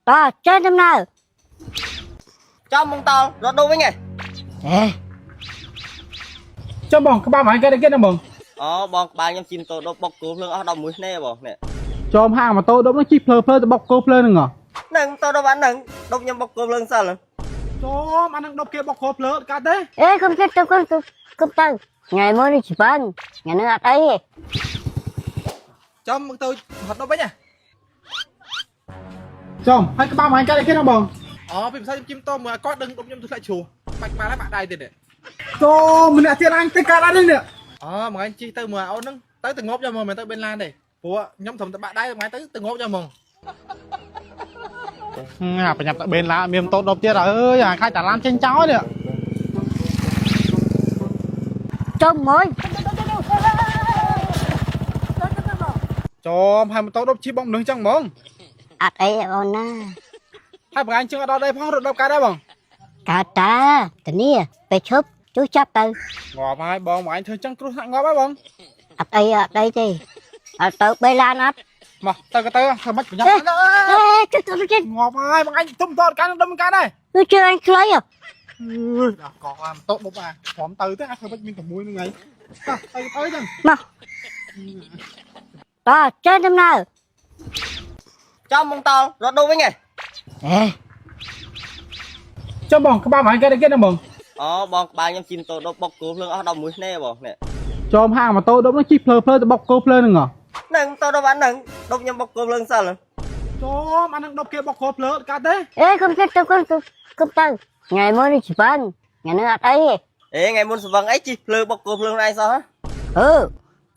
តោះចេញដំណើរ ចំបងតោរត់ដូរវិញហ៎ អេ ចុះបងក្បាលមកគេគេណាបង អូបងក្បាលខ្ញុំជិះម៉ូតូដប់បុកគោភ្លើងអស់11គ្នាបងនេះ ចំហាងម៉ូតូដប់នោះជិះភ្លើភ្លើទៅបុកគោភ្លើហ្នឹងហ៎ នឹងម៉ូតូដប់អាហ្នឹងដប់ខ្ញុំបុកគោភ្លើងសិល ចំអាហ្នឹងដប់គេបុកគោភ្លើកើតទេ អេកុំចិត្តទៅកុំទៅកុំទៅថ្ងៃមុននេះច្បាំងថ្ងៃនេះអត់អីទេ ចំមកទៅហត់ដប់វិញហ៎ ចំហើយក្បាលមកគេគេណាបង អូពីភាសាខ្ញុំជិះតមួយគាត់ដឹងដប់ខ្ញុំទៅធ្លាក់ជ្រោះបាច់ក្បាលហើយបាក់ដៃទៀត ចំម្នាក់ទៀតអញទៅកើតអត់នេះ អូមួយថ្ងៃជិះទៅមួយអូនហ្នឹងទៅទៅងាប់យកមកមិនទៅបេនឡានទេព្រោះខ្ញុំត្រឹមតែបាក់ដៃមួយថ្ងៃទៅទៅងាប់យកមក អាបញ្ញាប់តែបេនឡាមានម៉ូតូដប់ទៀតអើយអាខាច់តាឡានចេញចោលនេះ ចុំមួយ ចំហើយម៉ូតូដប់ជិះបងនឹងចឹងហ្មង អត់អីទេបងណា ហើយបងអញជើងអត់ដល់ដីផងរត់ដប់កើតដែរបង កើតតាធានាពេលឈប់ជួយចាប់ទៅ ងាប់ហើយបងបងអញធ្វើចឹងគ្រោះថ្នាក់ងាប់ហើយបង អត់អីអត់អីទេអត់ទៅបេឡានអត់ មកទៅក៏ទៅធ្វើម៉េចប្រញាប់ អេជិះទៅជិះ ងាប់ហើយបងអញទុំតតកើតដប់មិនកើតដែរ គឺជឿអញខ្លីហ៎ អើយដល់កអាម៉ូតូដប់អាព្រមទៅទេអាធ្វើម៉េចមានតែមួយហ្នឹងហើយទៅទៅចឹង មកតោះចេញដំណើរ ចំបងតោរត់ដូរវិញហ៎ អេ ចុះបងក្បាលមកគេគេណាបង អូបងក្បាលខ្ញុំជិះម៉ូតូដប់បុកគោភ្លើងអស់11គ្នាបងនេះ ចំហាងម៉ូតូដប់នោះជិះភ្លើភ្លើទៅបុកគោភ្លើហ្នឹងហ៎ នឹងម៉ូតូដប់អាហ្នឹងដប់ខ្ញុំបុកគោភ្លើងសិល ចំអាហ្នឹងដប់គេបុកគោភ្លើកើតទេ អេកុំចិត្តទៅកុំទៅកុំទៅថ្ងៃមុននេះច្បាំងថ្ងៃនេះអត់អីទេ អេថ្ងៃមុនស្វឹងអីជិះភ្លើបុកគោភ្លើងឯងសោះ អឺ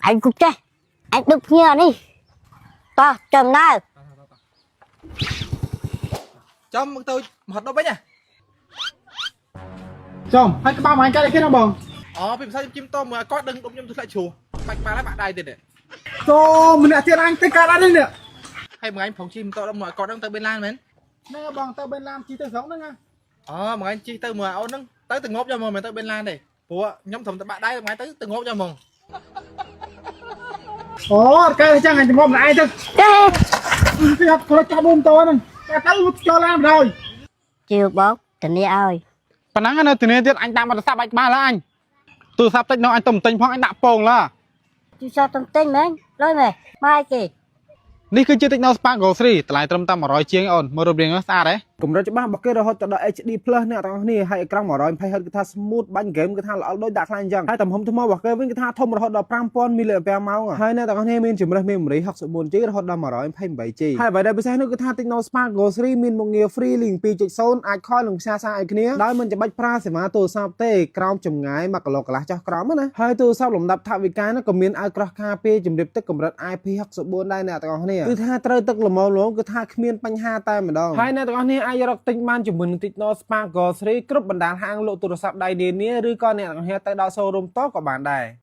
អញគុំចេះអញដឹកភ្ញៀវនេះតោះចំណាើ ចំមកទៅហត់ដប់វិញហ៎ ចំហើយក្បាលមកគេគេណាបង អូពីភាសាខ្ញុំជិះតមួយគាត់ដឹងដប់ខ្ញុំទៅធ្លាក់ជ្រោះបាច់ក្បាលហើយបាក់ដៃទៀត ចំម្នាក់ទៀតអញទៅកើតអត់នេះ ហើយមួយថ្ងៃផងជិះម៉ូតូដប់មួយគាត់ដឹងទៅបេនឡានមែន ណែបងទៅបេនឡានជិះទៅស្រុកហ្នឹងណា អូមួយថ្ងៃជិះទៅមួយអូនហ្នឹងទៅទៅងាប់យកមកមិនទៅបេនឡានទេព្រោះខ្ញុំត្រឹមតែបាក់ដៃមួយថ្ងៃទៅទៅងាប់យកមក អូអត់កើតចឹងអញទៅងាប់ម្នាក់ឯងទៅ ទេ គេអត់គាត់ចាប់ម៉ូតូហ្នឹងតែទៅចូលឡានបណ្ដោយ ជឿបងធានាឲ្យ ប៉ុណ្ណឹងនៅធានាទៀតអញដាក់មកទូរស័ព្ទបាច់ក្បាលអញទូរស័ព្ទតិចនោះអញទៅទិញផងអញដាក់ពងឡា ជឿសតទិញមែនលុយមែនបាយគេ នេះគឺជា Tecno Spark Go 3តម្លៃត្រឹមតែ100ជាងអូនមើលរូបរាងស្អាតហ៎ កម្រិតច្បាស់របស់គេរហូតទៅដល់ HD Plus អ្នកទាំងអស់គ្នាហើយអេក្រង់ 120Hz គឺថា smooth បាញ់ game គឺថាល្អដូចដាក់ខ្លាញ់អញ្ចឹងហើយទំហំថ្មរបស់គេវិញគឺថាធំរហូតដល់5000 mAh ហើយអ្នកទាំងអស់គ្នាមានជម្រើស memory 64 GB រហូតដល់ 128 GB ហើយអ្វីដែលពិសេសនោះគឺថា Tecno Spark Go 3មានមុខងារ Free Link 2.0អាច call និងផ្សាយសារឲ្យគ្នាដោយមិនចាំបាច់ប្រើសេវាទូរស័ព្ទទេក្រោមចម្ងាយ1គីឡូកន្លះចុះក្រោមណាហើយទូរស័ព្ទលំដាប់ថវិកានោះក៏មានឲ្យក្រោះការពារជំរាបទឹកកម្រិត IP64 ដែរអ្នកទាំងអស់គ្នាគឺថាត្រូវទឹកល្មមៗគឺថាគ្មានបញ្ហាតែម្ដងហើយអ្នកទាំងអស់គ្នាអាចរកទិញបានជាមួយនឹង Tecno Spark Go 3គ្រប់បណ្ដាហាងលក់ទូរស័ព្ទដៃនានាឬក៏អ្នកទាំងអស់គ្នាទៅដល់ showroom តក៏បានដែរ។